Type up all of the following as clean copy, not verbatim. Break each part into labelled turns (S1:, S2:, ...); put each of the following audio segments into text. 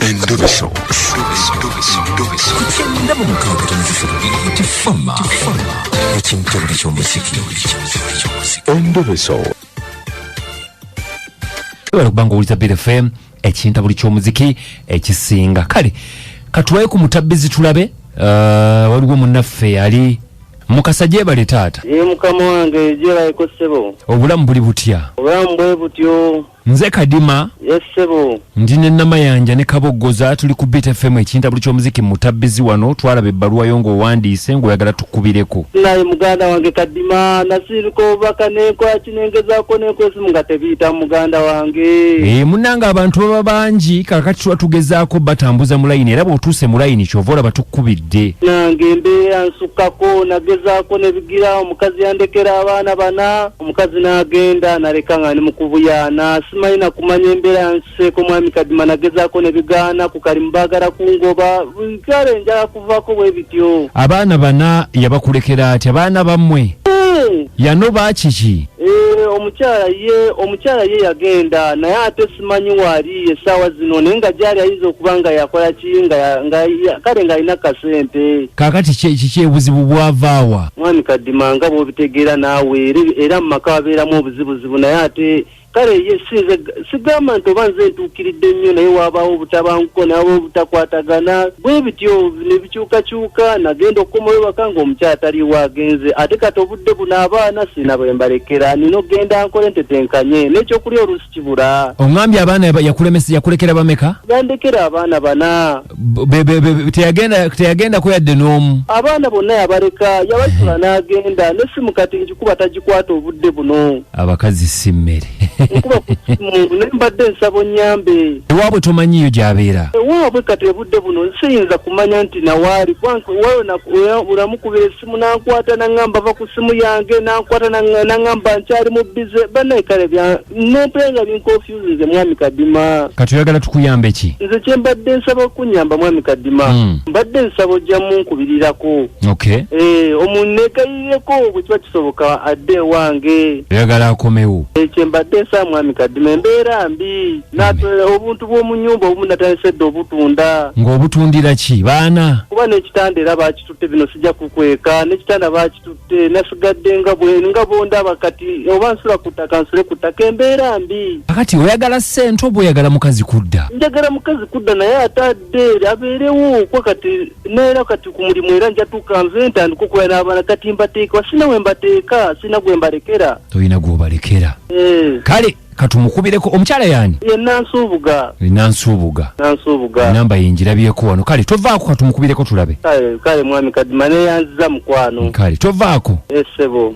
S1: Endobeso.
S2: Ku kyenda mu mukaaga tono ssatu Tifama ekintabuli ky'omuziki.
S1: Endobeso.
S3: Webale kubanga owuliza Beat FM, ekintabuli ky'omuziki ekisinga. Kale katuwaye ku mutabbizi tulabe. Waliwo munnaffe ali Mukasa, gyebale taata.
S4: Ye mukama wange, gyebaleko ssebo.
S3: Obulamu buli butya?
S4: Obulamu bwe butyo.
S3: Nze Kadima.
S4: Ye ssebo.
S3: Ndi ne Namayanja ne Kaboggoza, tuli ku Beat FM ekintabuli ky'omuziki. Mutabbizi wano twalaba ebbaluwa yo ng'owandiise ng'oyagala tukubireko.
S4: Naye muganda wange Kadima, nasiibika obubaka nenkola kinengezaako nenkola esimu nga tebiyita, muganda wange.
S3: Munnange, abantu baba bangi, kakati tuba tugezaako batambuza mu layini, era bw'otuuse mu layini kyova olaba tukkubidde.
S4: Nange embeera nsukkako, nagezaako nebigira, omukazi yandekera abaana bana, omukazi n'agenda naleka nga ndi mu kubuyaana, simanyi nakumanya embeera yansuseeko. Mwami Kadima, nagezaako nebigaana, ku kalimu baagala kungoba, kale njala kuvaako bwe bityo.
S3: Abaana bana yabakulekera atya? Abaana bammwe? Yanoba kiki?
S4: Omukyala ye yagenda, naye ate simanyi waali essaawa zino, naye nga gyali ayinza okuba nga yakola ki, nga kale ng'alina kasente.
S3: Kaakati kiki obuzibu bwavaawa?
S4: Mwami Kadima, nga bw'obitegeera naawe, era mu maka wabeeramu obuzibuzibu, naye ate kale ye sinze sigamba nti oba nze ntuukiridde nnyo, naye waabaawo obutabanguko, nawe obutakwatagana bwe bityo ne bikyukakyuka. Nagenda okukomayo waka ng'omukyala taliiwo, agenze. Ate kati obudde buno abaana sirina bwe mbalekera, nina okugenda nkole ntetenkanye n'ekyokulya, oluusi kibula.
S3: Oŋŋambye abaana yakulekera bameka?
S4: Yandekera abaana bana.
S3: Teyagendako yadde n'omu?
S4: Abaana bonna yabaleka, yabasula n'agenda, n'essimu kati ngikuba tagikwata obudde buno.
S3: Abakazi si mmere.
S4: Nkuba ku ssimu, naye mbadde nsaba onnyambe.
S3: Ewaabwe tomanyiiyo gy'abeera?
S4: Ewaabwe kati obudde buno siyinza kumanya nti nawaali, kubanga ulamukubira essimu nankwata naŋŋamba va ku ssimu yange, nankwata naŋŋamba nkyali mu busy. Bannaye, kale nempera nga binconfusinze, mwami Kadima.
S3: Kati oyagala tukuyambe ki?
S4: Nze kye mbadde nsaba okunyamba, mwami Kadima, mbadde nsaba ojja munkubirirako. Omunneegayirireko bwe kiba kisoboka adde ewange.
S3: Oyagala akomewo?
S4: Kye mbadde nsaba, mwami Kadima, embeera mbi. Obuntu bw'omu nnyumba obumu natandise dda obutunda.
S3: Ng'obutundira ki, baana?
S4: Kuba n'ekitanda era bakitutte, bino sijja kukweka, n'ekitanda bakitutte, nasigadde nga bwe nga bondaba kati, oba nsula ku ttaka nsule ku ttaka, embeera mbi.
S3: Kakati oyagala ssente oba oyagala mukazi kudda?
S4: Njagala mukazi kudda, naye ate adde abeerewo, kuba kati neera kati ku mulimu era njatuuka nve ntandika okubeera n'abaana, kati mbateeka sina we mbateeka, sina gwe mbalekera.
S3: Tolina gw'obalekera?
S4: Eh.
S3: Kale katumukubireko. Omukyala yaani?
S4: Ye Nansuubuga.
S3: Nansuubuga.
S4: Nansuubuga.
S3: Namba yengirabyeko wano. Kale tovaako, katumukubireko tulabe.
S4: Kale kale, mwami Kadima, neyanziza mukwano.
S3: Kale tovaako.
S4: Esebo.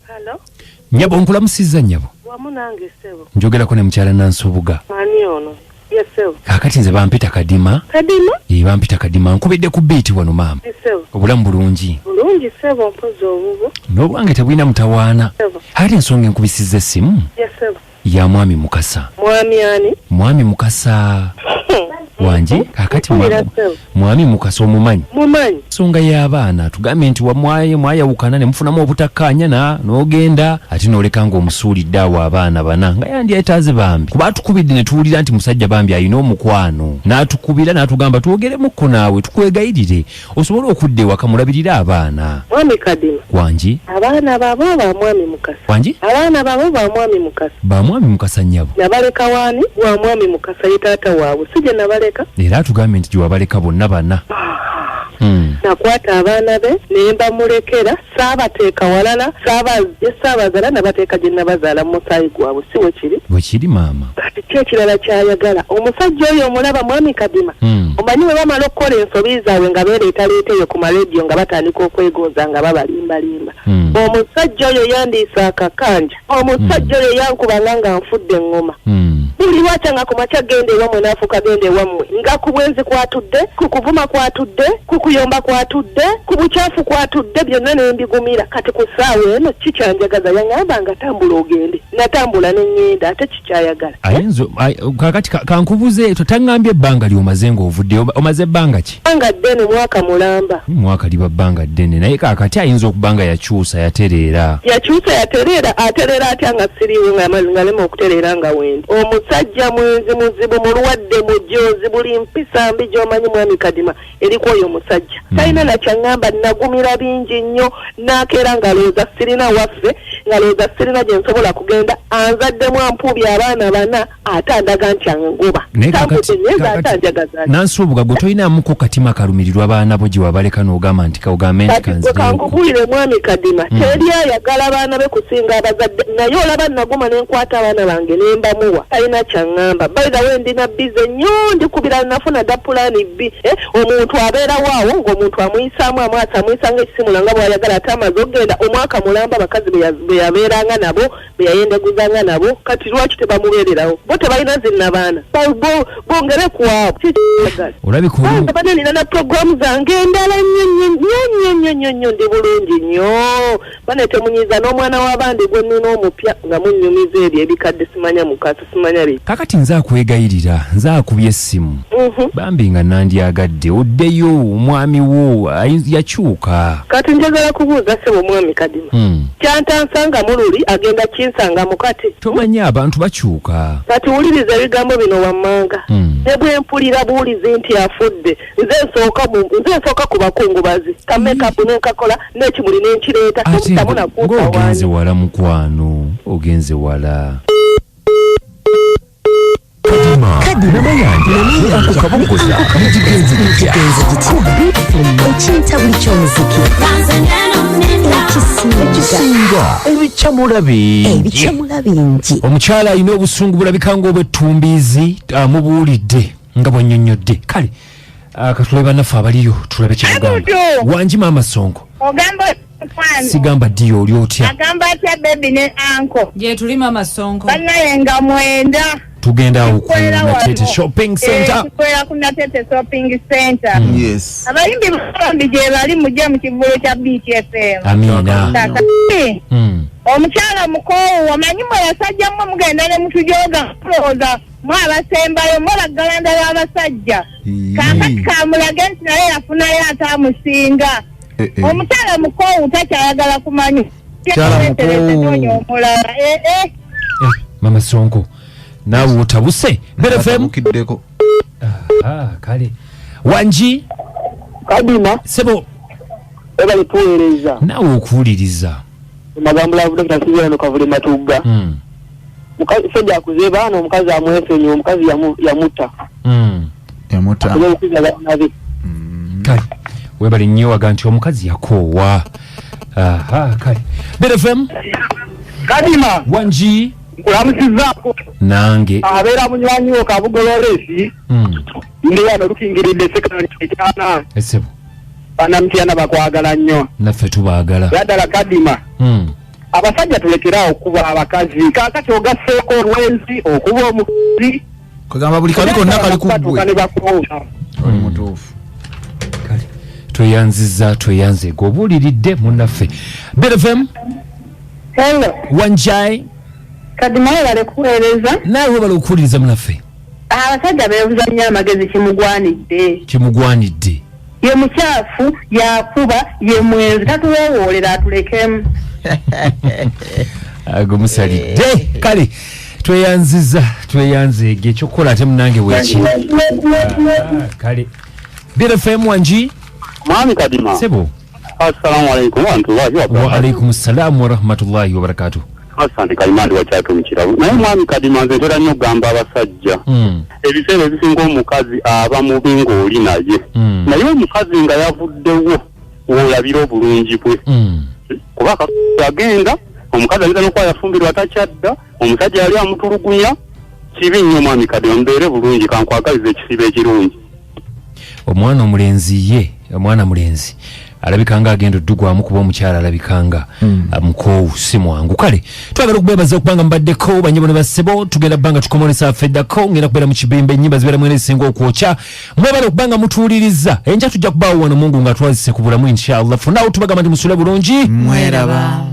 S5: Hello?
S3: Nyabo, nkulamusizza nnyabo.
S5: Wamu nange ssebo.
S3: Njogerako ne mukyala Nansubuga?
S5: Ani ono? Ye ssebo.
S3: Kaakati nze bampita Kadima.
S5: Kadima?
S3: Ye, bampita Kadima, nkubidde ku Beat wano maama.
S5: Ye ssebo.
S3: Obulamu bulungi?
S5: Bulungi ssebo, mpozi obubwo?
S3: N'obwange tebulina mutawaana.
S5: Ssebo.
S3: Ate ensonga enkubisizza essimu
S5: Ye ssebo.
S3: ya mwami Mukasa.
S5: Mwami ani?
S3: Mwami Mukasa wange. Kaakati
S5: Mpulira ssebo.
S3: Mwami Mukasa omumanyi?
S5: Mumanyi.
S3: Ensonga y'abaana, tugambye nti mwayawukana ne mufunamu obutakkaanya na n'ogenda, ate n'oleka ng'omusuulidde awo abaana bana nga yandyetaaze bambi, kuba atukubidde ne tuwulira nti musajja bambi alina omukwano, n'atukubira n'atugamba twogeremukko naawe, tukwegayirire osobole okudda ewaka mulabirire abaana.
S5: Mwami Kadima.
S3: Wangi.
S5: Abaana babo ba mwami Mukasa?
S3: Wangi.
S5: Abaana babo ba mwami Mukasa?
S3: Ba mwami Mukasa nnyabo.
S5: Nabaleka waani? Wa mwami Mukasa ye taata waabwe, si gye nabaleka?
S3: Era atugambye nti gye wabaleka bonna bana.
S5: Nakwata abaana be ne mbamulekera, saabateeka walala, gye saabazaala, nabateeka gye nabazaala mu musaayi gwabwe, si bwe kiri?
S3: Bwe kiri maama.
S5: Kati ki ekirala kyayagala omusajja oyo? Omulaba mwami Kadima, omanyi bwe bamala okukola ensobi zaabwe nga beereetaleeta eyo ku marediyo nga batandika okwegonza nga babalimbalimba, omusajja oyo yandiisa akakanja, omusajja oyo yankubanga nga nfudde eŋŋoma. Buli lwakya nga ku makya genda ewammwe n'afuuka genda ewammwe, nga ku bwenzi kwatudde, ku kuvuma kwatudde, ku kuyomba kwatudde, ku bukyafu kwatudde, byonna ne mbigumira. Kati ku ssaawa eno kikyanjagaza, yaŋŋamba nga tambula ogende, natambula ne ŋŋenda, ate kikyayagala.
S3: Ayinza kakati kankubuze, totaŋŋambye ebbanga ly'omaze ng'ovuddeyo, omaze ebbanga ki?
S5: Bbanga ddene, mwaka mulamba.
S3: Mwaka liba bbanga ddene, naye kaakati ayinza okuba nga yakyusa yatereera.
S5: Yakyusa yatereera, atereera atya nga siriiwo, nga ngalema okutereera nga wendi? Omusajja mwenzi, muzibu, mulwadde, mujoozi, buli mpisa mbi gy'omanyi mwami Kadima eriko oyo omusajja. Talina nakyaŋŋamba, nagumira bingi nnyo, n'akeera ng'alowooza sirina waffe, ng'alowooza sirina gye nsobola kugenda, anzaddemu ampuubye abaana bana, ate andaga nti angoba.
S3: Naye
S5: Tambudde nnyo, ate anjagaza ki?
S3: Nansubuga, gwe tolinaamuko katima kalumirirwa baana bo gye wabaleka n'ogamba nti ogambe nti
S5: Kati gwe
S3: kanzireyo.
S5: Kankubuulire mwami Kadima, teri ayagala baana be kusinga abazadde, naye olaba naguma ne nkwata abaana bange ne mbamuwa, talina kyaŋŋamba. By the way, ndina busy nnyo, ndikubira, nafuna dda plan B. Omuntu abeerawo awo ng'omuntu amuyisaamu amaaso, amuyisa ng'ekisimula nga bw'ayagala, ate amaze okugenda omwaka mulamba, abakazi be yabeeranga nabo, be yayendaguzanga nabo, kati lwaki tebamubeererawo? Bo tebalina zinnabaana, bongere ku abo. Kiki?
S3: Olabika oli
S5: Banza bane, nina na programu zange endala nnyo nnyo nnyo nnyo nnyo nnyo, ndi bulungi nnyo. Bane temunyiiza n'omwana w'abandi gwe nnina omupya nga munnyumiza ebyo ebikadde, simanya mukasa, simanya biki.
S3: Kakati nze akwegayirira, nze akubye essimu, bambi nga nandyagadde oddeyo, omwami wo yakyuka.
S5: Kati njagala kubuuza ssebo mwami Kadima, kyantansanga mululi agenda kinsanga mukati?
S3: Tomanyi, abantu bakyuka.
S5: Kati wuliriza ebigambo bino wammanga. Ne bwe mpulira buwulizi nti afudde, nze nsooka ku bakungubazi, ka makeup nenkakola n'ekimuli nenkireeta.
S3: Ate
S5: Temuddamu nakuuta.
S3: Ng'ogenze wala mukwano, ogenze wala.
S2: Kadima Namayanja ne ako kabongoza mugigenze gitya?
S6: Ekintabuli ky'omuziki ekisinga.
S2: Ekisinga ebikyamula bingi.
S6: Ebikyamula bingi.
S3: Omukyala alina obusungu bulabika ng'obwettumbiizi, amubuulidde nga bwannyonnyodde. Kale katulabe bannaffe abaliyo, tulabe kyebagamba.
S7: Abudu.
S3: Wangi maama Sonko.
S7: Ogamba mukwano.
S3: Sigamba ddiyo, oli otya?
S7: Agamba atya baby ne uncle?
S8: Gye tuli mama Sonko.
S7: Bannaye nga mwenda.
S3: Tugenda awo ku
S7: Tukolera wano.
S3: Natete Shopping Center.
S7: Tukolera ku Natete Shopping Center.
S9: Yes.
S7: Abayimbi bambi gye bali, mujje mu kivvulu kya BTFM.
S3: Amiina.
S7: Kaka- Omukyala mukoowu, omanyi mwe basajja mmwe mugenda ne mutujoga, mulowooza mwe abasembayo, mwe baggalanda b'abasajja. Kaakati kamulage nti naye yafunayo ate amusinga.
S9: Eh, eh.
S7: Omukyala mukoowu, takyayagala kumanya.
S9: Mukyala mukoowu.
S7: Noonya omulala. Eh, eh.
S3: Eh, mama Sonko, naawe otabuse. Better FM.
S9: Atabukiddeko.
S3: Ah, kale wangi.
S4: Kadima.
S3: Sebo.
S4: Webale tuweereza.
S3: Naawe okuwuliriza.
S4: Magambo la Dokita Sibirano Kavule Matugga. Musajja akuze baana, omukazi amwesonyiwa, omukazi yamutta.
S9: Yamuta.
S4: Akuze okukuza baana be.
S3: Kale webale nnyo, waga nti omukazi yakoowa. Aha, kale Better FM.
S4: Kadima.
S3: Wangi.
S4: Nkulamusizaako.
S3: Nange.
S4: Abeera munywanyi wo Kabugololesi. Ndi wano lukingiridde sekani ekyana.
S3: Esebo.
S4: Bannamtyana bakwagala nnyo.
S3: Naffe tubaagala.
S4: Era ddala Kadima, abasajja tulekeraawo okuba abakazi. Kaakati ogasseeko olwenzi, okuba omukazi.
S9: Kagamba buli kabi konna kali ku
S4: Batuuka
S9: ggwe.
S4: ne bakuwuka.
S9: Oli mutuufu.
S3: Tweyanziza, tweyanze obuuliridde munnaffe. Better FM.
S7: Hello.
S3: Wanjai.
S7: Kadima, webale kuweereza.
S3: Naawe webale okuwuliriza munnaffe.
S7: Abasajja beebuza nnyo amagezi, kimugwanidde.
S3: Kimugwanidde.
S7: Ye mukyafu, yakuba, ye mwenzi, tatuwowoolera, atulekemu.
S3: Ago musalidde. Kale tweyanziza, tweyanzeege. Ekyokukola ate munange weki. Kale Better FM, wangi.
S4: Mwami Kadima.
S3: Sebo.
S4: Assalamu alaikum warahmatullahi wabarakatuh.
S3: Waalaikum salaamu warahmatullahi wabarakatuh.
S4: Asante Kalimandi wakyatu mu kirabo. Naye mwami Kadima, nze ntera nnyo okugamba abasajja, ebiseera ebisinga omukazi aba mubi ng'oli naye, naye omukazi nga yavuddewo w'olabira obulungi bwe, kuba agenda omukazi ayinza n'okuba yafumbirwa takyadda, omusajja yali amutulugunya. Kibi nnyo mwami Kadima, mubeere bulungi, kankwagaliza ekisibo ekirungi.
S3: Omwana omulenzi ye Omwana mulenzi alabika nga agenda oddugwamu kuba omukyala alabika nga mukoowu, si mwangu. Kale twagala okubebaza okubanga mubaddeko, banyabo ne bassebo. Tugenda bbanga tukomonesa affe eddako, ngenda kubeera mu kibimba, ennyimba zibeera mwene ezisinga okwokya. Mwebale okubanga mutuwuliriza. Enkya tujja kubaawo wano, Mungu nga twazise ku bulamu, inshallah. Funawo tubagamba nti musule bulungi.
S9: Mweraba.